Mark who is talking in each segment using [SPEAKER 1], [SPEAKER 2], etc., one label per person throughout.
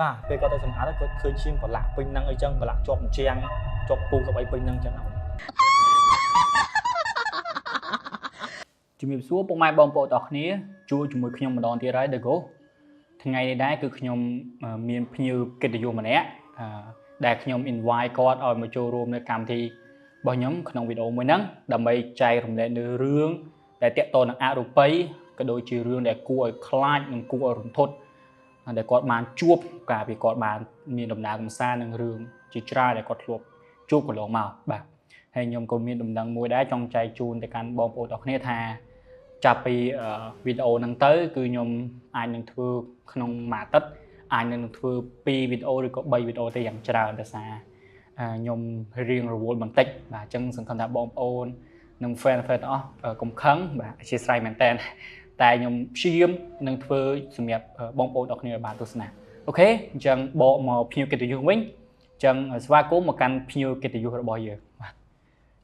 [SPEAKER 1] បាទពេលគាត់ទៅសម្អាតគាត់ឃើញឈាមប្រឡាក់ពេញហ្នឹងអីចឹងប្រឡាក់ជាប់ជាងជាប់ពូកអីពេញហ្នឹងចឹង
[SPEAKER 2] ជំរាបសួរពុកម៉ែបងប្អូនទាំងអស់គ្នាជួបជាមួយខ្ញុំម្ដងទៀតហើយ The Go ថ្ងៃនេះដែរគឺខ្ញុំមានភ្ញៀវកិត្តិយសម្នាក់ដែលខ្ញុំ invite គាត់ឲ្យមកចូលរួមនៅកម្មវិធីរបស់ខ្ញុំក្នុងវីដេអូមួយហ្នឹងដើម្បីចែករំលែកនៅរឿងដែលទាក់ទងនឹងអរូបីក៏ដូចជារឿងដែលគួរឲ្យខ្លាចនិងគួរឲ្យរន្ធត់ដែលគាត់បានជួបកាលពីគាត់បានមានដំណើរកម្សាន្តនឹងរឿងជាច្រើនដែលគាត់ធ្លាប់ជួបកន្លងមកបាទហើយខ្ញុំក៏មានដំណឹងមួយដែរចង់ចែកជូនទៅកាន់បងប្អូនទាំងគ្នាថាចាប់ពីវីដេអូហ្នឹងទៅគឺខ្ញុំអាចនឹងធ្វើក្នុងមួយអាទិត្យអាចនឹងធ្វើ2វីដេអូឬក៏3វីដេអូទេយ៉ាងច្រើនដោយសារខ្ញុំរៀងរវល់បន្តិចបាទអញ្ចឹងសង្ឃឹមថាបងប្អូននិង fan ទាំងអស់កុំខឹងបាទអធ្យាស្រ័យមែនតើតែខ្ញុំព្យាយាមនឹងធ្វើសម្រាប់បងប្អូនទាំងគ្នាឲ្យបានទស្សនាOK អញ្ចឹងបកមកភ្ញៀវកិត្តិយសវិញអញ្ចឹងស្វាគមន៍មកកាន់ភ្ញៀវកិត្តិយសរបស់យើងបាទ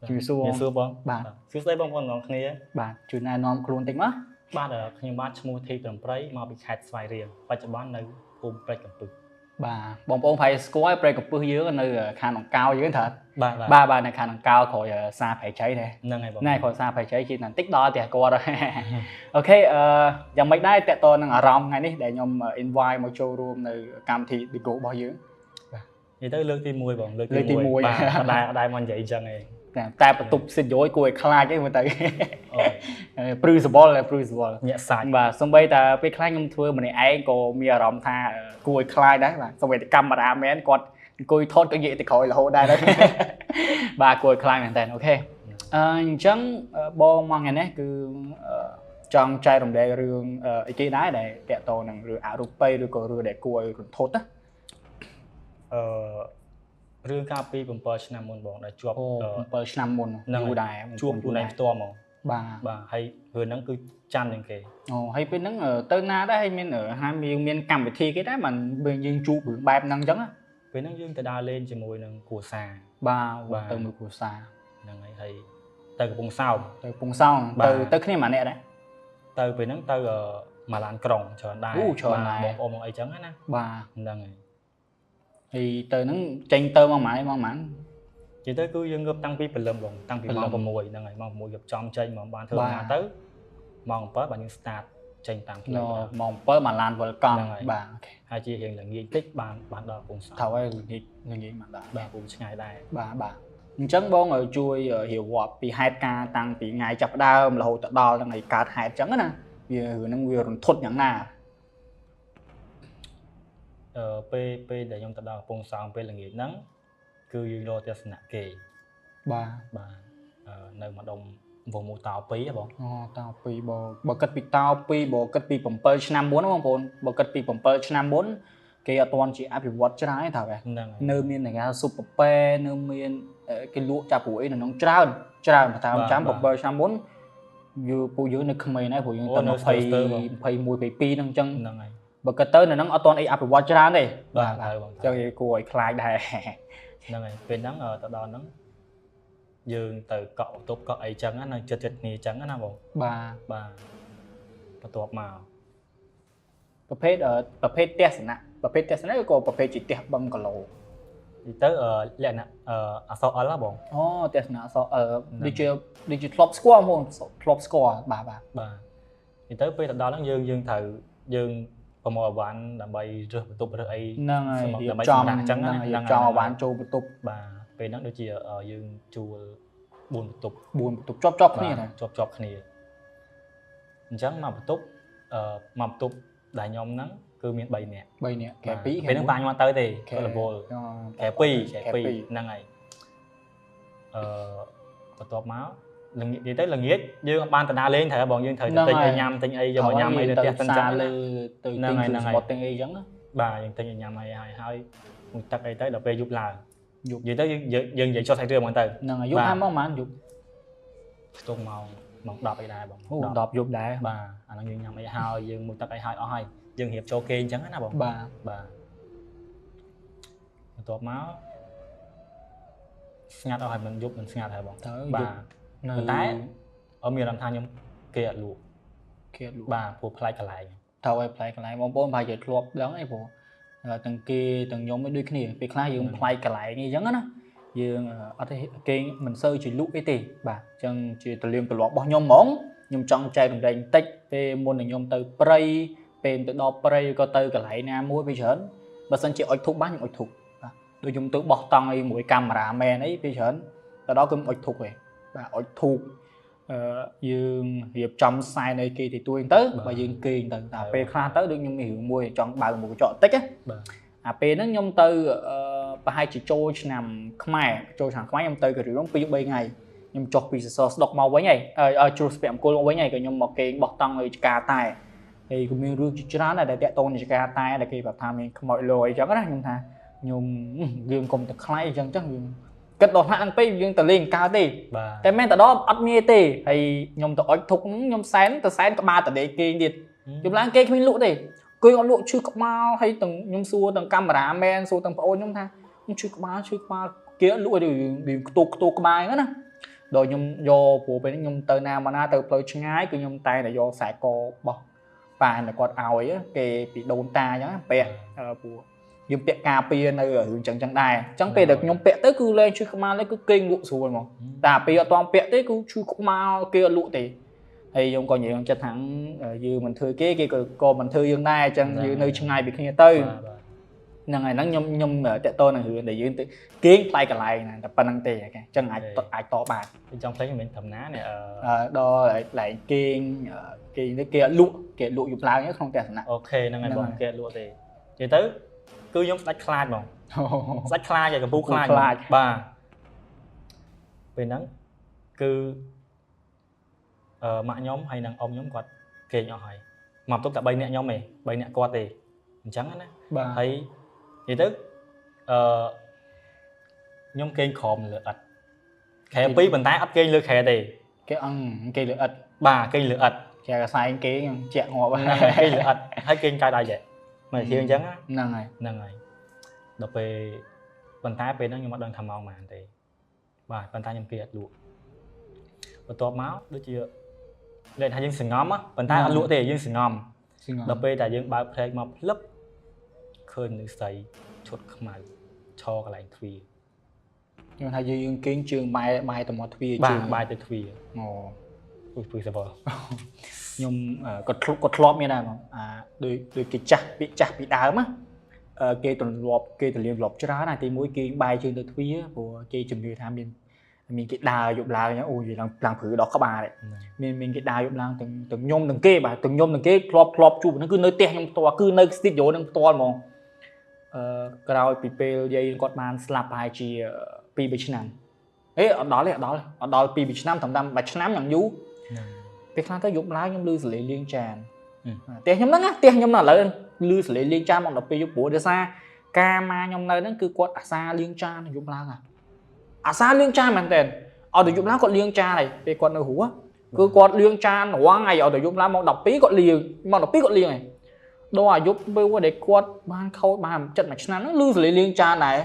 [SPEAKER 2] ជំរាបសួរ
[SPEAKER 1] ជំរាបសួរបង
[SPEAKER 2] បាទ
[SPEAKER 1] សួស្តីបងប្អូនទាំងគ្នា
[SPEAKER 2] បាទជួយណែនាំខ្លួនតិចមក
[SPEAKER 1] បាទខ្ញុំបាទឈ្មោះធីត្រឹមព្រៃមកពីខេត្តស្វាយរៀងបច្ចុប្បន្ននៅភូមិព្រែកកំពឹស
[SPEAKER 2] បាទបងប្អូនប្រហែលស្គាល់ព្រែកកំពឹសយើងនៅខាងដង្កោយើងត្រូវ
[SPEAKER 1] បាទ
[SPEAKER 2] បាទបាទនៅខាងដង្កោក្រោយសាប្រៃជ័យដែរ
[SPEAKER 1] ហ្នឹងហើយបង
[SPEAKER 2] ណែក្រោយសាប្រៃជ័យជិះតែបន្តិចដល់ផ្ទះគាត់OK យ៉ាងម៉េចដែរតើតនឹងអារម្មណ៍ថ្ងៃនេះដែលខ្ញុំ invite មកចូលរួមនៅកម្មវិធី The Go របស់យើង
[SPEAKER 1] និយាយទៅលើកទី1បងលើក
[SPEAKER 2] លើកទី1
[SPEAKER 1] បាទអត់ដែរមកនិយាយអញ្ចឹងឯង
[SPEAKER 2] តែបន្ទប់ studio គួរឲ្យខ្លាចឯងមើលទៅព្រឺសបល់ព្រឺសបល់
[SPEAKER 1] ញាក់សាច់
[SPEAKER 2] បាទសំបីតែពេលខ្លះខ្ញុំធ្វើម្នាក់ឯងក៏មានអារម្មណ៍ថាគួរឲ្យខ្លាចដែរបាទសំបីតែកាមេរ៉ាមែនគាត់អង្គុយថតក៏និយាយទៅក្រោយរហូតដែរបាទគួរឲ្យខ្លាចមែនតើOK អញ្ចឹងបងមកថ្ងៃនេះគឺចង់ចែករំលែករឿងអីគេដែរដែលតាក់ទងនឹងរឿងអរូបីឬក៏រឿងដែលគួរឲ្យរន្ធត់ណា
[SPEAKER 1] រឿងកាលពី7ឆ្នាំមុនបងដែលជាប់
[SPEAKER 2] 7ឆ្នាំមុនយូរដែរ
[SPEAKER 1] ជួបខ្លួនឯងផ្ទាល់ហ្មង
[SPEAKER 2] បាទ
[SPEAKER 1] បាទហើយរឿងហ្នឹងគឺចាំជាងគេ
[SPEAKER 2] អូហើយពេលហ្នឹងទៅណាដែរហើយមានហាមានកម្មវិធីគេដែរបានយើងជួបរឿងបែបហ្នឹងអញ្ចឹង
[SPEAKER 1] ពេលហ្នឹងយើងទៅដើរលេងជាមួយនឹងគ្រួសារ
[SPEAKER 2] បាទទៅមួយគ្រួសារ
[SPEAKER 1] ហ្នឹងហើយហើយទៅកំពង់សោម
[SPEAKER 2] ទៅកំពង់សោមទៅគ្នាម្នាក់ដែរ
[SPEAKER 1] ទៅពេលហ្នឹងទៅមួយឡានក្រុងច្រើនដែរ
[SPEAKER 2] ច្រើនដែរ
[SPEAKER 1] បងប្អូនមកអីចឹងណា
[SPEAKER 2] បាទ
[SPEAKER 1] ហ្នឹងហើយ
[SPEAKER 2] ហើយទៅហ្នឹងចេញទៅមកម៉ានមកម៉ាន
[SPEAKER 1] និយាយទៅគឺយើងងើបតាំងពីព្រលឹមបងតាំងពីម៉ោង6ហ្នឹងហើយម៉ោង6រៀបចំចេញមកបានធ្វើដំណើរទៅម៉ោង7បានយើង start ចេញតាមផ្លូវ
[SPEAKER 2] ម៉ោង7បានឡានវិលកង់បាទ
[SPEAKER 1] OK ហើយជារៀងល្ងាចតិចបានដល់កំពង់សោម
[SPEAKER 2] ត្រូវហើយល្ងាចបានដល់
[SPEAKER 1] បាទពូឆ្ងាយដែរ
[SPEAKER 2] បាទបាទអញ្ចឹងបងជួយរៀបរាប់ពីហេតុការណ៍តាំងពីថ្ងៃចាប់ដើមរហូតទៅដល់ថ្ងៃកើតហេតុអញ្ចឹងណាវារឿងហ្នឹងវារន្ធត់យ៉ាងណា
[SPEAKER 1] ពេលដែលខ្ញុំទៅដល់កំពង់សោមពេលល្ងាចហ្នឹងគឺយើងរកទស្សនៈគេ
[SPEAKER 2] បាទ
[SPEAKER 1] បាទនៅម្ដុំវងមូតោ2ហ៎បង
[SPEAKER 2] អូតោ2បើគិតពីតោ2បើគិតពី7ឆ្នាំមុនបងប្អូនបើគិតពី7ឆ្នាំមុនគេអត់ទាន់ជាអភិវឌ្ឍច្រើនទេត្រូវ
[SPEAKER 1] ហ្នឹង
[SPEAKER 2] នៅមានគេហៅស៊ុបប៉ែនៅមានគេលក់ចាប់ព្រួយនៅក្នុងច្រើនច្រើនបើតាមចាំ7ឆ្នាំមុនយើងពួកយើងនៅក្មេងដែរព្រោះយើងទៅ20 21 22ហ្នឹងអញ្ចឹង
[SPEAKER 1] ហ្នឹងហើយ
[SPEAKER 2] បើគិតទៅនៅហ្នឹងអត់ទាន់អីអភិវឌ្ឍច្រើនទេ
[SPEAKER 1] បាទហើយបង
[SPEAKER 2] អញ្ចឹងគេគួរឲ្យខ្លាចដែរ
[SPEAKER 1] ហ្នឹងហើយពេលហ្នឹងទៅដល់ហ្នឹងយើងទៅកក់បន្ទប់កក់អីចឹងណាចិត្តគ្នាចឹងណាបង
[SPEAKER 2] បាទ
[SPEAKER 1] បាទបន្ទាប់មក
[SPEAKER 2] ប្រភេទទស្សនៈប្រភេទទស្សនៈឬក៏ប្រភេទជាផ្ទះបឹងកាឡូ
[SPEAKER 1] និយាយទៅលក្ខណៈអក្សរ L ហ៎បង
[SPEAKER 2] អូទស្សនៈអក្សរ L ដូចជាធ្លាប់ស្គាល់ហ្មងធ្លាប់ស្គាល់បាទបាទ
[SPEAKER 1] បាទនិយាយទៅពេលទៅដល់ហ្នឹងយើងត្រូវយើងប្រមូលអវ៉ាន់ដើម្បីរើសបន្ទប់រើសអី
[SPEAKER 2] ហ្នឹងហើយ
[SPEAKER 1] ដើម្បី
[SPEAKER 2] ចំ
[SPEAKER 1] សម្រាប់អញ្ចឹងណា
[SPEAKER 2] ហ្នឹងហើយចំអវ៉ាន់ចូលបន្ទប់
[SPEAKER 1] បាទពេលហ្នឹងដូចជាយើងជួល4បន្ទប់
[SPEAKER 2] 4បន្ទប់ជាប់គ្នាណា
[SPEAKER 1] ជាប់គ្នាអញ្ចឹងមកបន្ទប់មកបន្ទប់ដែលខ្ញុំហ្នឹងគឺមាន3នាក់
[SPEAKER 2] 3នាក់ខែ2
[SPEAKER 1] ពេលហ្នឹងបាញ់មកទៅទេគាត់រវល់ខែ2ខែ2ហ្នឹងហើយបន្ទាប់មកល្ងាចនិយាយទៅល្ងាចយើងអត់បានទៅដើរលេងត្រូវបងយើងត្រូវទៅទិញអីញ៉ាំទិញអីយកមកញ៉ាំអីនៅផ្ទះសិនចឹង
[SPEAKER 2] លើទៅទិញគ្រឿងសមុទ្រទិញអីចឹង
[SPEAKER 1] បាទយើងទិញអីញ៉ាំអីហើយមួយទឹកអីទៅដល់ពេលយប់ឡើងយប់និយាយទៅយើងនិយាយចុះសាច់រឿងហ្មងទៅ
[SPEAKER 2] ហ្នឹងហើយយប់ហាម៉ោងប៉ុន្មានយប់
[SPEAKER 1] ខ្ទង់ម៉ោង10អីដែរបង
[SPEAKER 2] 10យប់ដែរ
[SPEAKER 1] បាទអាហ្នឹងយើងញ៉ាំអីហើយយើងមួយទឹកអីហើយអស់ហើយយើងរៀបចូលគេអញ្ចឹងណាបង
[SPEAKER 2] បាទ
[SPEAKER 1] បាទបន្ទាប់មកស្ងាត់អស់ហើយមិនយប់មិនស្ងាត់ហើយបង
[SPEAKER 2] បាទ
[SPEAKER 1] ប៉ុន្តែអត់មានអារម្មណ៍ថាខ្ញុំគេអត់លក់
[SPEAKER 2] គេអត់លក់
[SPEAKER 1] បាទព្រោះប្លែកកន្លែង
[SPEAKER 2] ត្រូវឲ្យប្លែកកន្លែងបងប្អូនប្រហែលជាធ្លាប់ដឹងអីព្រោះ ទាំងគេទាំងខ្ញុំឯងដូចគ្នាពេលខ្លះយើងប្លែកកន្លែងអីចឹងណាយើងអត់ទេគេមិនសូវជាលក់អីទេបាទអញ្ចឹងជាទលៀមទម្លាប់របស់ខ្ញុំហ្មងខ្ញុំចង់ចែករំលែកបន្តិចពេលមុននឹងខ្ញុំទៅព្រៃពេលទៅដល់ព្រៃក៏ទៅកន្លែងណាមួយពេលច្រើនបើសិនជាអុជធូបបានខ្ញុំអុជធូបបាទដូចខ្ញុំទៅបោះតង់អីមួយកាមេរ៉ាមែនអីពេលច្រើនទៅដល់គឺអុជធូបឯងបាទអុជធូបយើងរៀបចំខ្សែនៃគេទីទួយទៅបើយើងគេងទៅតែពេលខ្លះទៅដូចខ្ញុំមានរឿងមួយចង់បើកមុខកញ្ចក់តិចណាបាទអាពេលហ្នឹងខ្ញុំទៅប្រហែលជាចូលឆ្នាំខ្មែរចូលឆ្នាំខ្មែរខ្ញុំទៅករឿង2 3ថ្ងៃខ្ញុំចុះពីសសរស្ដុកមកវិញហើយឲ្យជ្រុះស្ពាក់អង្គលមកវិញហើយក៏ខ្ញុំមកគេងបោះតង់នៅចកាតែហើយក៏មានរឿងជាច្រើនដែរដែលតាក់ទងនឹងចកាតែដែលគេប្រាប់ថាមានខ្មោចលយអញ្ចឹងណាខ្ញុំថាខ្ញុំយើងកុំទៅខ្លាយអញ្ចឹងចឹងយើងគិតដល់ហាក់ហ្នឹងពេកយើងទៅលេងកើតទេតែមែនទៅដល់អត់មានទេហើយខ្ញុំទៅអុជធុកខ្ញុំសែនទៅសែនក្បាលតដេកគេទៀតខ្ញុំឡើងគេគ្មានលក់ទេគេអត់លក់ឈឺក្បាលហើយទាំងខ្ញុំសួរទាំងកាមេរ៉ាមែនសួរទាំងប្អូនខ្ញុំថាខ្ញុំឈឺក្បាលឈឺក្បាលគេអត់លក់ទេយើងខ្ទោកខ្ទោកក្បាលហ្នឹងណាដល់ខ្ញុំយកព្រោះពេលនេះខ្ញុំទៅណាមកណាទៅផ្លូវឆ្ងាយគឺខ្ញុំតែតែយកខ្សែករបស់ប៉ាដែលគាត់ឲ្យគេពីដូនតាអញ្ចឹងពាក់ព្រោះយើងពាក់ការពារនៅរឿងចឹងចឹងដែរអញ្ចឹងពេលដែលខ្ញុំពាក់ទៅគឺលែងឈឺក្បាលទេគឺគេងលក់ស្រួលហ្មងតែពេលអត់ទាន់ពាក់ទេគឺឈឺក្បាលគេអត់លក់ទេហើយខ្ញុំក៏និយាយក្នុងចិត្តថាយើងមិនធ្វើគេគេក៏មិនធ្វើយើងដែរអញ្ចឹងយើងនៅឆ្ងាយពីគ្នាទៅហ្នឹងហើយហ្នឹងខ្ញុំតាក់ទងនឹងរឿងដែលយើងទៅគេងផ្លែកន្លែងណាតែប៉ុណ្្នឹងទេអញ្ចឹងអាចតបាន
[SPEAKER 1] ចង់ផ្លេចមិនមែនធម្មតានេះ
[SPEAKER 2] ដល់កន្លែងគេងគេនេះគេអត់លក់គេលក់យប់ឡើងក្នុងទស្សនៈ
[SPEAKER 1] អូខេហ្នឹងហើយបងគេអត់លក់ទេនិយាយទៅគឺខ្ញុំស្ដាច់ខ្លាចហ្មងស្ដាច់ខ្លាចឯកំពូលខ្លាចបាទពេលហ្នឹងគឺម៉ាក់ខ្ញុំហើយនិងអ៊ំខ្ញុំគាត់គេងអស់ហើយមកទុកតែ3នាក់ខ្ញុំឯង3នាក់គាត់ទេអញ្ចឹងណាហើយនិយាយទៅខ្ញុំគេងក្រោមលើឥដ្ឋខែ2ប៉ុន្តែអត់គេងលើខែទេ
[SPEAKER 2] គេអង្គគេលើឥដ្ឋ
[SPEAKER 1] បាទគេងលើឥដ្ឋ
[SPEAKER 2] ជាកសែងគេងជាក់ងាប់
[SPEAKER 1] គេងលើឥដ្ឋហើយគេងកៅដៃចេះមិនជាអញ្ចឹង
[SPEAKER 2] ហ្នឹងហើយ
[SPEAKER 1] ហ្នឹងហើយដល់ពេលប៉ុន្តែពេលហ្នឹងខ្ញុំអត់ដឹងថាម៉ោងប៉ុន្មានទេបាទប៉ុន្តែខ្ញុំគេអត់លក់បន្ទាប់មកដូចជាលេខថាយើងសងំប៉ុន្តែអត់លក់ទេយើងសងំដល់ពេលតែយើងបើកភ្នែកមកភ្លឹបឃើញមនុស្សស្រីឈុតខ្មៅឈរកន្លែងទ្វារ
[SPEAKER 2] ខ្ញុំថាយើងគេងជើងបែរទៅមាត់ទ្វារ
[SPEAKER 1] ជើងបែរទៅទ្វារអូពុយពុយសបល់
[SPEAKER 2] ខ្ញុំគាត់ធ្លាប់មានដែរហ្មងអាដូចគេចាស់ពាក្យចាស់ពីដើមណាគេទម្លាប់គេទលាមទម្លាប់ច្រើនណាទីមួយគេបែរជើងទៅទ្វារព្រោះគេជំនឿថាមានគេដើរយប់ឡើងអូយឡើងព្រឺដល់ក្បាលមានគេដើរយប់ឡើងទាំងខ្ញុំទាំងគេបាទទាំងខ្ញុំទាំងគេធ្លាប់ជួបហ្នឹងគឺនៅផ្ទះខ្ញុំផ្ទាល់គឺនៅស្ទីឌីយ៉ូហ្នឹងផ្ទាល់ហ្មងក្រោយពីពេលយាយគាត់បានស្លាប់ប្រហែលជា2 3ឆ្នាំអេអត់ដល់ទេអត់ដល់2 3ឆ្នាំត្រឹមតែ1ឆ្នាំយ៉ាងយូរពេលខ្លះទៅយប់ឡើងខ្ញុំឮសលេងលាងចានផ្ទះខ្ញុំហ្នឹងណាផ្ទះខ្ញុំនៅឥឡូវឮសលេងលាងចានមកដល់ពេលយប់ព្រោះដោយសារការមកខ្ញុំនៅហ្នឹងគឺគាត់អាសាលាងចានយប់ឡើងអាសាលាងចានមែនតើឲ្យទៅយប់ឡើងគាត់លាងចានហើយពេលគាត់នៅរស់គឺគាត់លាងចានរាល់ថ្ងៃឲ្យទៅយប់ឡើងម៉ោង12គាត់លាងម៉ោង12គាត់លាងហើយដល់អាយុពេលដែលគាត់បានខូចបានចិត្តមួយឆ្នាំហ្នឹងឮសលេងលាងចានដែរ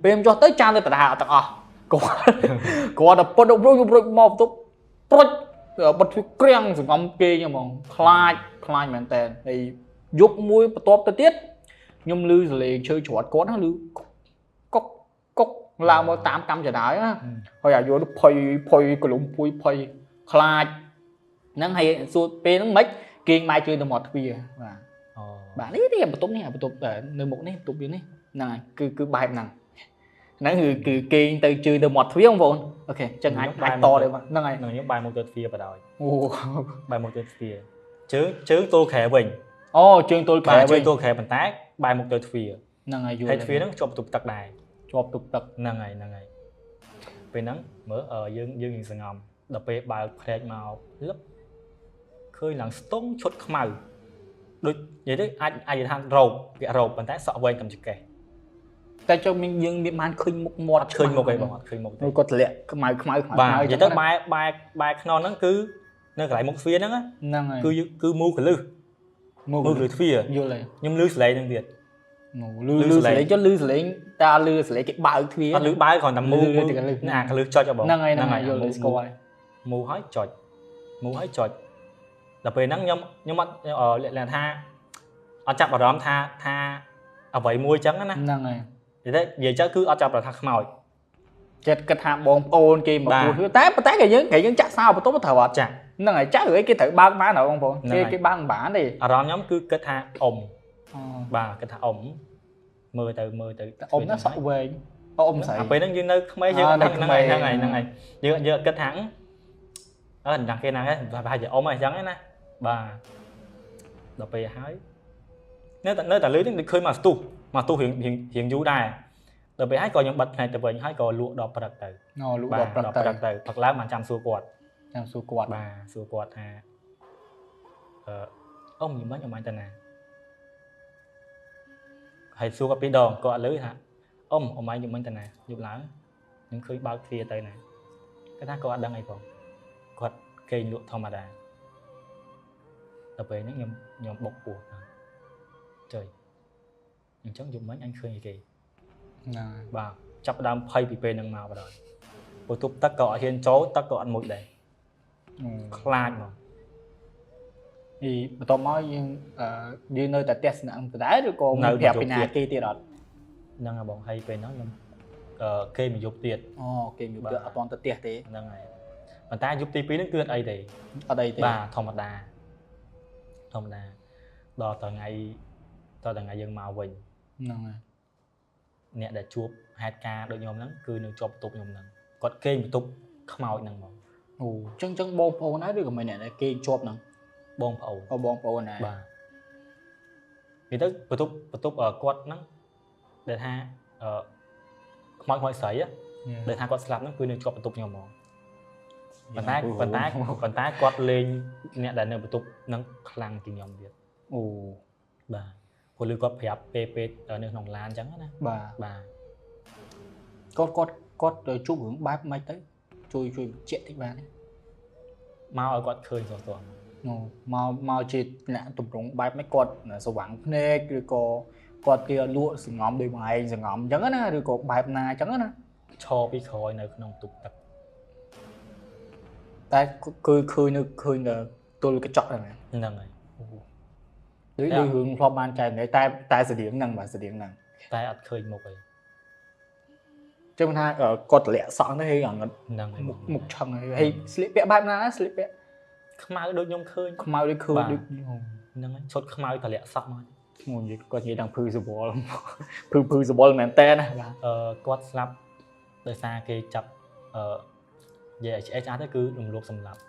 [SPEAKER 2] ពេលខ្ញុំចុះទៅចានទៅដដែលទាំងអស់គាត់តែពុតរុយមកបន្ទប់ប្រុចបិទទ្វារក្រាំងសង្ងំគេហ្មងខ្លាចមែនតើហើយយប់មួយបន្ទាប់ទៅទៀតខ្ញុំឮសលេងឈើច្រត់គាត់ហ្នឹងឮកុកកុកឡើងមកតាមកម្មចដាយណាហើយអាយុភ័យកលុំពុយភ័យខ្លាចហ្នឹងហើយសួរពេលហ្នឹងមិនគេងបែរជើងទៅមាត់ទ្វារបាទបាទនេះបន្ទប់នេះបន្ទប់នៅមុខនេះបន្ទប់យើងនេះហ្នឹងហើយគឺបែបហ្នឹងហ្នឹងគឺគេងទៅជើងទៅមាត់ទ្វារបងប្អូនអូខេអញ្ចឹងអាចតទៅហ្នឹងហើយ
[SPEAKER 1] ហ្នឹងខ្ញុំបែរមុខទៅទ្វារបដ ாய்
[SPEAKER 2] អូ
[SPEAKER 1] បែរមុខទៅទ្វារជើងទល់ក្រែវិញ
[SPEAKER 2] អូជើងទល់ក្រែវិញ
[SPEAKER 1] ជើងទល់ក្រែប៉ុន្តែបែរមុខទៅទ្វារ
[SPEAKER 2] ហ្នឹងហើយយល់
[SPEAKER 1] ហើយទ្វារហ្នឹងជាប់បន្ទប់ទឹកដែរ
[SPEAKER 2] ជាប់បន្ទប់ទឹក
[SPEAKER 1] ហ្នឹងហើយពេលហ្នឹងមើលយើងសងំដល់ពេលបើកភ្នែកមកលឹបឃើញឡើងស្ទង់ឈុតខ្មៅដូចនិយាយទៅអាចនិយាយថារោបពាក់រោបប៉ុន្តែសក់វែងកំចកេះ
[SPEAKER 2] តែចុះមានយើងមានបានឃើញមុខមាត់
[SPEAKER 1] ឃើញមុខឯងបងអត់ឃើញមុខទេ
[SPEAKER 2] គាត់ធ្លាក់ខ្មៅ
[SPEAKER 1] បាទនិយាយទៅបែរខ្នងហ្នឹងគឺនៅកន្លែងមុខទ្វារហ្នឹង
[SPEAKER 2] ហ្នឹងហើយ
[SPEAKER 1] គឺមូកលឹះមូកលឹះទ្វារ
[SPEAKER 2] យល់ហើយ
[SPEAKER 1] ខ្ញុំឮសលេងហ្នឹងទៀត
[SPEAKER 2] ឮសលេងចុះឮសលេងតើឮសលេងគេបើកទ្វារ
[SPEAKER 1] អត់ឮបើកគ្រាន់តែមូណាកលឹះចុចបង
[SPEAKER 2] ហ្នឹងហើយយល់ស្គាល់ហើយ
[SPEAKER 1] មូហើយចុចមូហើយចុចដល់ពេលហ្នឹងខ្ញុំអត់លក្ខណៈថាអត់ចាប់អារម្មណ៍ថា អ្វីមួយចឹងណា
[SPEAKER 2] ហ្នឹងហើយ
[SPEAKER 1] និយាយនិយាយចឹងគឺអត់ចាប់ថាខ្មោច
[SPEAKER 2] ចិត្តគិតថាបងប្អូនគេមកគួរតែប៉ុន្តែគេយើងគេយើងចាក់សោបន្ទប់ត្រូវអត់
[SPEAKER 1] ចាក់
[SPEAKER 2] ហ្នឹងហើយចាក់រឿងគេត្រូវបើកបានហ៎បងប្អូនគេគេបើកមិនបានទេ
[SPEAKER 1] អារម្មណ៍ខ្ញុំគឺគិតថាអ៊ំបាទគិតថាអ៊ំមើលទៅមើលទៅ
[SPEAKER 2] អ៊ំណាសក់វែងអ៊ំស្រី
[SPEAKER 1] អាពេលហ្នឹងយើងនៅក្មេងយើងហ្នឹងហើយហ្នឹងហើយហ្នឹងហើយយើងយើងគិតថាអឺដឹងគេណាហ្នឹងប្រហែលជាអ៊ំអីចឹងណាបាទដល់ពេលហើយនៅតែលឺហ្នឹងឃើញមកស្ទុះមកស្ទុះរៀងរៀងយូរដែរដល់ពេលហើយក៏ខ្ញុំបិទភ្នែកទៅវិញហើយក៏លក់ដល់ព្រឹកទៅ
[SPEAKER 2] អូលក់ដល់ព្រឹកទៅ
[SPEAKER 1] ទៅព្រឹកឡើងបានចាំសួរគាត់
[SPEAKER 2] ចាំសួរគាត់
[SPEAKER 1] បាទសួរគាត់ថាអឺអ៊ំយំមិញអ៊ំអញទៅណាហើយសួរគាត់ពីរដងគាត់អត់លឺថាអ៊ំអ៊ំអញយំមិញទៅណាយប់ឡើងខ្ញុំឃើញបើកទ្វារទៅណាគាត់ថាគាត់អត់ដឹងអីផងគាត់គេងលក់ធម្មតាដល់ពេលហ្នឹងខ្ញុំខ្ញុំបុកពោះចុយអញ្ចឹងយប់មិញអញឃើញអីគេ
[SPEAKER 2] ណា
[SPEAKER 1] បាទចាប់ដើមភ័យពីពេលហ្នឹងមកបណ្ដោយព្រោះទប់ទឹកក៏អត់ហ៊ានចូលទឹកក៏អត់មុជដែរខ្លាចហ្មង
[SPEAKER 2] អីបន្ទាប់មកយើងយើងនៅតែផ្ទះស្នាក់ដដែលឬក៏មានប្រាប់ពីណាគេទៀតអត់
[SPEAKER 1] ហ្នឹងហើយបងហើយពេលហ្នឹងខ្ញុំគេមកយប់ទៀត
[SPEAKER 2] អូគេមកយប់ទៀតអត់ទាន់ទៅផ្ទះទេ
[SPEAKER 1] ហ្នឹងហើយប៉ុន្តែយប់ទី2ហ្នឹងគឺអត់អីទេ
[SPEAKER 2] អត់អីទេ
[SPEAKER 1] បាទធម្មតាធម្មតាដល់តថ្ងៃដល់ថ្ងៃយើងមកវិញ
[SPEAKER 2] ហ្នឹងហើយ
[SPEAKER 1] អ្នកដែលជួបហេតុការណ៍ដូចខ្ញុំហ្នឹងគឺនៅជាប់បន្ទប់ខ្ញុំហ្នឹងគាត់គេងបន្ទប់ខ្មោចហ្នឹងហ្មង
[SPEAKER 2] អូចឹងចឹងបងប្អូនដែរឬក៏មិនអ្នកដែលគេងជាប់ហ្នឹង
[SPEAKER 1] បងប្អូន
[SPEAKER 2] អូបងប្អូនដែរ
[SPEAKER 1] បាទនិយាយទៅបន្ទប់បន្ទប់គាត់ហ្នឹងដែលថាអឺខ្មោចខ្មោចស្រីដែលថាគាត់ស្លាប់ហ្នឹងគឺនៅជាប់បន្ទប់ខ្ញុំហ្មងប៉ុន្តែប៉ុន្តែប៉ុន្តែគាត់លេងអ្នកដែលនៅបន្ទប់ហ្នឹងខ្លាំងជាងខ្ញុំទៀត
[SPEAKER 2] អូ
[SPEAKER 1] បាទព្រោះឮគាត់ប្រាប់ពេលពេលនៅក្នុងឡានអញ្ចឹងណា
[SPEAKER 2] បាទ
[SPEAKER 1] បាទ
[SPEAKER 2] គាត់គាត់គាត់ជួបរឿងបែបម៉េចទៅជួយជួយបញ្ជាក់តិចបានទេ
[SPEAKER 1] មកឲ្យគាត់ឃើញស្រស់ៗ
[SPEAKER 2] អូមកមកជាអ្នកតម្រង់បែបម៉េចគាត់ស្វាំងភ្នែកឬក៏គាត់គេលក់សងំដូចបងឯងសងំអញ្ចឹងណាឬក៏បែបណាអញ្ចឹងណា
[SPEAKER 1] ឈរពីក្រោយនៅក្នុងបន្ទប់ទឹក
[SPEAKER 2] តែគឺឃើញនៅឃើញទល់កញ្ចក់ហ្នឹង
[SPEAKER 1] ហ្នឹងហើយ
[SPEAKER 2] ដូចដូចរឿងធ្លាប់បានចែកម្លែកតែតែស្តៀងហ្នឹងបាទស្តៀងហ្នឹង
[SPEAKER 1] តែអត់ឃើញមុខអី
[SPEAKER 2] ចឹងថាគាត់តម្លាក់សក់ទៅហើយងឹត
[SPEAKER 1] ហ្នឹងហើយ
[SPEAKER 2] មុខមុខឆឹងហើយស្លៀកពាក់បែបណាស្លៀកពាក់
[SPEAKER 1] ខ្មៅដូចខ្ញុំឃើញ
[SPEAKER 2] ខ្មៅដូចឃើញដូច
[SPEAKER 1] ហ្នឹងហើយឈុតខ្មៅតម្លាក់សក់មក
[SPEAKER 2] មកនិយាយគាត់និយាយដល់ភឺសវលភឺភឺសវលមែនតើណាបាទ
[SPEAKER 1] អឺគាត់ស្លាប់ដោយសារគេចាប់អឺនិយាយឲ្យឆ្អែតទៅគឺរំលោភសម្លាប់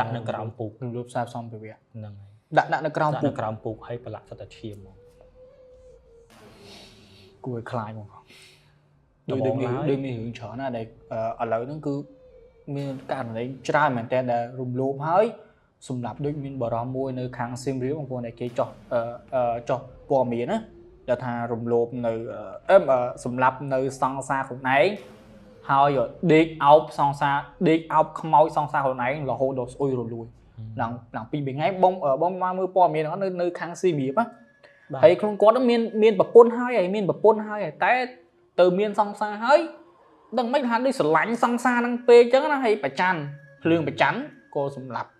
[SPEAKER 1] ដាក់នៅក្រោមពូករ
[SPEAKER 2] ំលោភសាបសម្ភារៈ
[SPEAKER 1] ហ្នឹងហើយ
[SPEAKER 2] ដាក់ដាក់នៅក្រោម
[SPEAKER 1] ដាក់
[SPEAKER 2] ពូក
[SPEAKER 1] នៅក្រោមពូកហើយប្រឡាក់សិតតែឈាមហ្មង
[SPEAKER 2] គួរឲ្យខ្លាចហ្មងដូចដូចមានដូចមានរឿងច្រើនណាស់ដែលឥឡូវហ្នឹងគឺមានករណីច្រើនមែនតើដែលរំលោភហើយសម្រាប់ដូចមានបរិមមួយនៅខាងសៀមរាបបងប្អូនដែលគេចោះចោះព័ត៌មានណាដែលថារំលោភនៅសម្រាប់នៅសង្សារខ្លួនឯងហើយដេកអោបសង្សារដេកអោបខ្មោចសង្សារខ្លួនឯងរហូតដល់ស្អុយរលួយឡើងឡើងពីរថ្ងៃបងបងមកមើលព័ត៌មានហ្នឹងនៅខាងសៀមរាបណាហើយខ្លួនគាត់មានមានប្រពន្ធហើយហើយមានប្រពន្ធហើយតែទៅមានសង្សារហើយដឹងមិនថាដូចស្រឡាញ់សង្សារហ្នឹងពេកចឹងណាហើយប្រច័នភ្លើងប្រច័នក៏សម្លាប់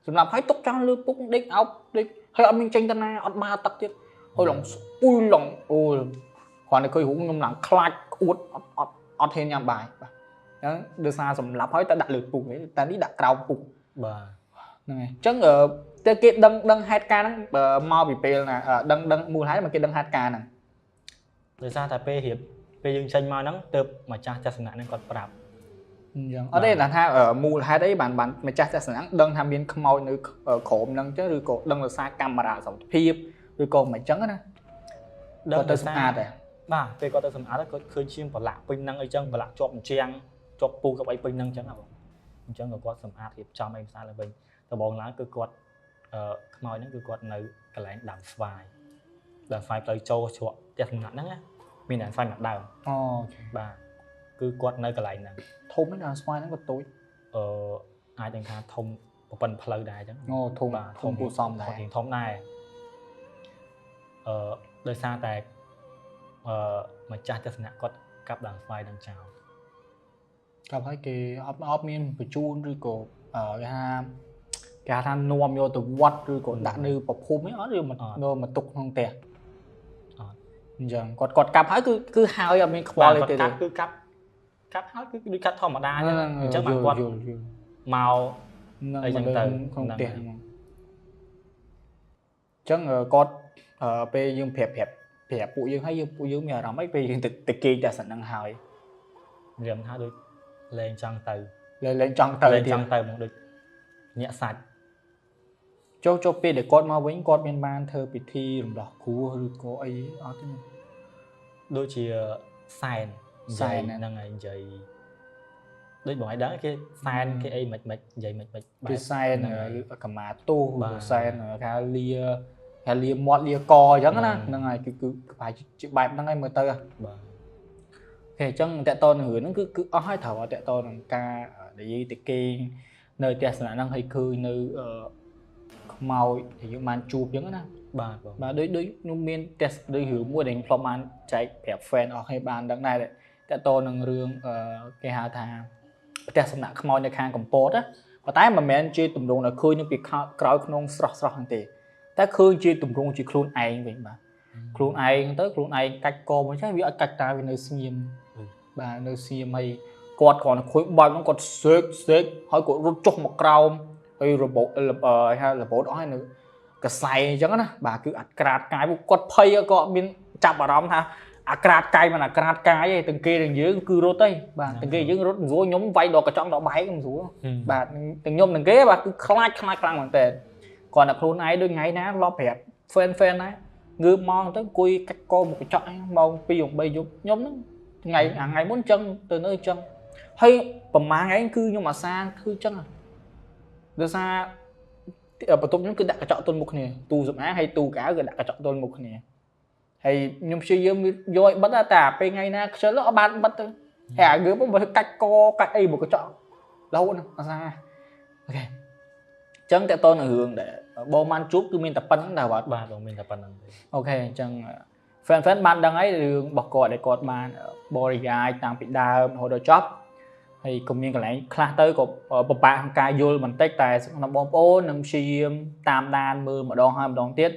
[SPEAKER 2] សម្លាប់ហើយទុកចោលលើពុកដេកអោបដេកហើយអត់មានចេញទៅណាអត់បាទឹកទៀតហើយឡងស្អុយឡងអូគ្រាន់តែឃើញរូបខ្ញុំឡើងខ្លាចក្អួតអត់អត់អត់ហ៊ានញ៉ាំបាយបាទអញ្ចឹងដោយសារសម្លាប់ហើយតែដាក់លើពុកតែនេះដាក់ក្រោមពុក
[SPEAKER 1] បាទ
[SPEAKER 2] ហ្នឹងហើយអញ្ចឹងតែគេដឹងដឹងហេតុការណ៍ហ្នឹងមកពីពេលណាដឹងដឹងមូលហេតុមកគេដឹងហេតុការណ៍ហ្នឹង
[SPEAKER 1] ដោយសារតែពេលរៀបពេលយើងចេញមកហ្នឹងទើបម្ចាស់ទស្សនៈហ្នឹងគាត់ប្រាប់
[SPEAKER 2] អញ្ចឹងអត់ទេថាមូលហេតុអីបានបានម្ចាស់ទស្សនៈដឹងថាមានខ្មោចនៅក្រោមហ្នឹងអញ្ចឹងឬក៏ដឹងដោយសារកាមេរ៉ាសុវត្ថិភាពឬក៏មិនអញ្ចឹងណា
[SPEAKER 1] ដឹង
[SPEAKER 2] ទៅសម្អាតដែរ
[SPEAKER 1] បាទពេលគាត់ទៅសម្អាតគាត់ឃើញឈាមប្រឡាក់ពេញហ្នឹងអីចឹងប្រឡាក់ជាប់អញ្ជាងជាប់ពូកអីពេញហ្នឹងអញ្ចឹងបងអញ្ចឹងក៏គាត់សម្អាតរៀបចំអីស្អាតឡើងវិញដំបូងឡើងគឺគាត់ខ្មោចហ្នឹងគឺគាត់នៅកន្លែងដើមស្វាយដើមស្វាយផ្លូវចូលជ្រក់ផ្ទះសំណាក់ហ្នឹងណាមានដើមស្វាយមួយដើម
[SPEAKER 2] អូខេ
[SPEAKER 1] បាទគឺគាត់នៅកន្លែងហ្នឹង
[SPEAKER 2] ធំណាស់ស្វាយហ្នឹងក៏តូច
[SPEAKER 1] អឺអាចនឹងថាធំប្រព័ន្ធផ្លូវដែរអញ្ចឹង
[SPEAKER 2] អូធំធំគួរសមដែរ
[SPEAKER 1] ធំដែរអឺដោយសារតែអឺម្ចាស់ទស្សនៈគាត់កាប់ដើមស្វាយនឹងចោល
[SPEAKER 2] កាប់ហើយគេអត់អត់មានបញ្ជូនឬក៏គេថាគេថានាំយកទៅវត្តឬក៏ដាក់នៅប្រភពអីអត់ឬមកមកទុកក្នុងផ្ទះ
[SPEAKER 1] អត់
[SPEAKER 2] អញ្ចឹងគាត់គាត់កាប់ហើយគឺគឺហើយអត់មានខ្វល់អីទេ
[SPEAKER 1] គាត់កាប់គឺកាប់កាប់ហើយគឺដូចកាប់ធម្មតាអញ្ចឹងអញ្ចឹងបានគាត់
[SPEAKER 2] យល់យល់
[SPEAKER 1] មក
[SPEAKER 2] ហ្នឹង
[SPEAKER 1] អីចឹងទៅ
[SPEAKER 2] ក្នុងផ្ទះហ្នឹងអញ្ចឹងគាត់ពេលយើងប្រាប់ប្រាប់ប្រាប់ពួកយើងហើយយើងពួកយើងមានអារម្មណ៍អីពេលយើងទៅទៅគេងតែសិនហ្នឹងហើយ
[SPEAKER 1] រៀមថាដូចលែងចង់ទៅ
[SPEAKER 2] លែងលែងចង់ទៅ
[SPEAKER 1] លែង
[SPEAKER 2] ទៀត
[SPEAKER 1] ចង់ទៅហ្មងដូចញាក់សាច់
[SPEAKER 2] ចូលចូលពេលដែលគាត់មកវិញគាត់មានបានធ្វើពិធីរំដោះគ្រោះឬក៏អីអត់ទេ
[SPEAKER 1] ដូចជាសែន
[SPEAKER 2] សែនណា
[SPEAKER 1] ហ្នឹងហើយនិយាយដូចបងឯងដឹងគេសែនគេអីមិនមិននិយាយមិនមិនបែប
[SPEAKER 2] គេសែន
[SPEAKER 1] ហ្នឹងហើយ
[SPEAKER 2] កម្មាទោស
[SPEAKER 1] បាទ
[SPEAKER 2] សែនគេហៅលាគេលាមាត់លាកអញ្ចឹងណា
[SPEAKER 1] ហ្នឹង
[SPEAKER 2] ហ្នឹងហើយគឺគឺប្រហែលជាបែបហ្នឹងហើយមើលទៅហ៎
[SPEAKER 1] បាទ
[SPEAKER 2] OK អញ្ចឹងតកតនឹងរឿងហ្នឹងគឺគឺអស់ហើយត្រូវតកតនឹងការនិយាយទៅគេងនៅផ្ទះសំណាក់ហ្នឹងហើយឃើញនៅអឺខ្មោចដែលយើងបានជួបអញ្ចឹងណា
[SPEAKER 1] បាទបង
[SPEAKER 2] បាទដូចដូចខ្ញុំមានផ្ទះដូចរឿងមួយដែលខ្ញុំធ្លាប់បានចែកប្រាប់ fan អស់គ្នាបានដឹងដែរតកតនឹងរឿងអឺគេហៅថាផ្ទះសំណាក់ខ្មោចនៅខាងកំពតណាប៉ុន្តែមិនមែនជាទម្រង់ដែលឃើញនៅពីក្រោយក្នុងស្រស់ស្រស់ហ្នឹងទេតែឃើញជាទម្រង់ជាខ្លួនឯងវិញបាទ ខ្លួនឯងទៅខ្លួនឯងកាច់កមកចេះវាអត់កាច់តាវានៅស្ងៀមបាទនៅស្ងៀមហើយគាត់គ្រាន់តែខួយបាច់ហ្នឹងគាត់សេកសេកហើយគាត់រត់ចុះមកក្រោមហើយរបូតហៅរបូតអស់ហើយនៅកសែអញ្ចឹងណាបាទគឺអាក្រាតកាយគាត់ភ័យក៏អត់មានចាប់អារម្មណ៍ថាអាក្រាតកាយមិនអាក្រាតកាយទេទាំងគេទាំងយើងគឺរត់ទេបាទទាំងគេយើងរត់មិនស្រួលខ្ញុំវាយដល់កញ្ចក់ដល់បែកមិនស្រួល បាទទាំងខ្ញុំទាំងគេបាទគឺខ្លាចខ្លាចខ្លាំងមែនតើគាត់តែខ្លួនឯងដូចថ្ងៃណាឡប់ប្រាប់ fan fan ដែរងើបមកទៅអង្គុយកាច់កមកកញ្ចក់ហ្នឹងម៉ោង2ម៉ោង3យប់ខ្ញុំហ្នឹងថ្ងៃអាថ្ងៃមុនអញ្ចឹងទៅនៅអញ្ចឹងហើយប្រហែលថ្ងៃគឺខ្ញុំអាសាគឺអញ្ចឹងដោយសារបន្ទប់ខ្ញុំគឺដាក់កញ្ចក់ទល់មុខគ្នាទូសម្អាងហើយទូកៅគឺដាក់កញ្ចក់ទល់មុខគ្នាហើយខ្ញុំព្យាយាមយកឲ្យបិទតែពេលថ្ងៃណាខ្ជិលអត់បានបិទទៅហើយអាងើបមកកាច់កកាច់អីមកកញ្ចក់រហូតហ្នឹងអាសា OK អញ្ចឹងតើតើនឹងរឿងដែលបងបានជួបគឺមានតែប៉ុណ្្នឹងដែរបាទ
[SPEAKER 1] បាទបងមានតែប៉ុណ្្នឹងទេ
[SPEAKER 2] OK អញ្ចឹង fan fan បានដឹងហើយរឿងរបស់គាត់ដែលគាត់បានបរិយាយតាំងពីដើមរហូតដល់ចប់ហើយក៏មានកន្លែងខ្លះទៅក៏ពិបាកក្នុងការយល់បន្តិចតែសម្រាប់បងប្អូននឹងព្យាយាមតាមដានមើលម្ដងហើយម្ដងទៀត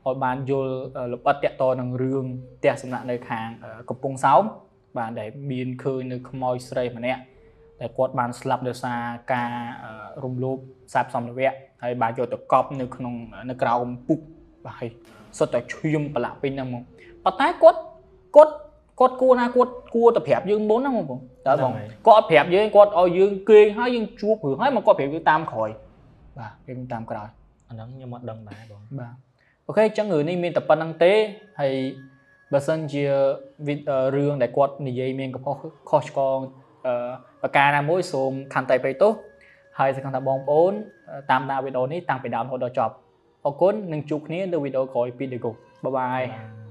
[SPEAKER 2] ឲ្យបានយល់លម្អិតតាក់ទងនឹងរឿងផ្ទះសំណាក់នៅខាងកំពង់សោមបាទដែលមានឃើញនៅខ្មោចស្រីម្នាក់ដែលគាត់បានស្លាប់ដោយសារការរំលោភសាបសម្ភារៈហើយបានយកទៅកប់នៅក្នុងនៅក្រៅកំពុកបាទហើយសុទ្ធតែឈាមប្រឡាក់ពេញហ្នឹងហ្មងប៉ុន្តែគាត់គាត់គាត់គួរណាគាត់គួរតែប្រាប់យើងមុនណាបងប្អូនតើបងគាត់អត់ប្រាប់យើងគាត់ឲ្យយើងគេងហើយយើងជួបរឿងហើយមកគាត់ប្រាប់យើងតាមក្រោយបាទប្រាប់យើងតាមក្រោយ
[SPEAKER 1] អាហ្នឹងខ្ញុំអត់ដឹងដែរបង
[SPEAKER 2] បាទ OK អញ្ចឹងរឿងនេះមានតែប៉ុណ្្នឹងទេហើយបើសិនជារឿងដែលគាត់និយាយមានកំហុសខុសឆ្គងប្រការណាមួយសូមខន្តីអភ័យទោសហើយសង្ឃឹមថាបងប្អូនតាមដានវីដេអូនេះតាំងពីដើមរហូតដល់ចប់អរគុណនឹងជួបគ្នានៅវីដេអូក្រោយពី The Go bye bye.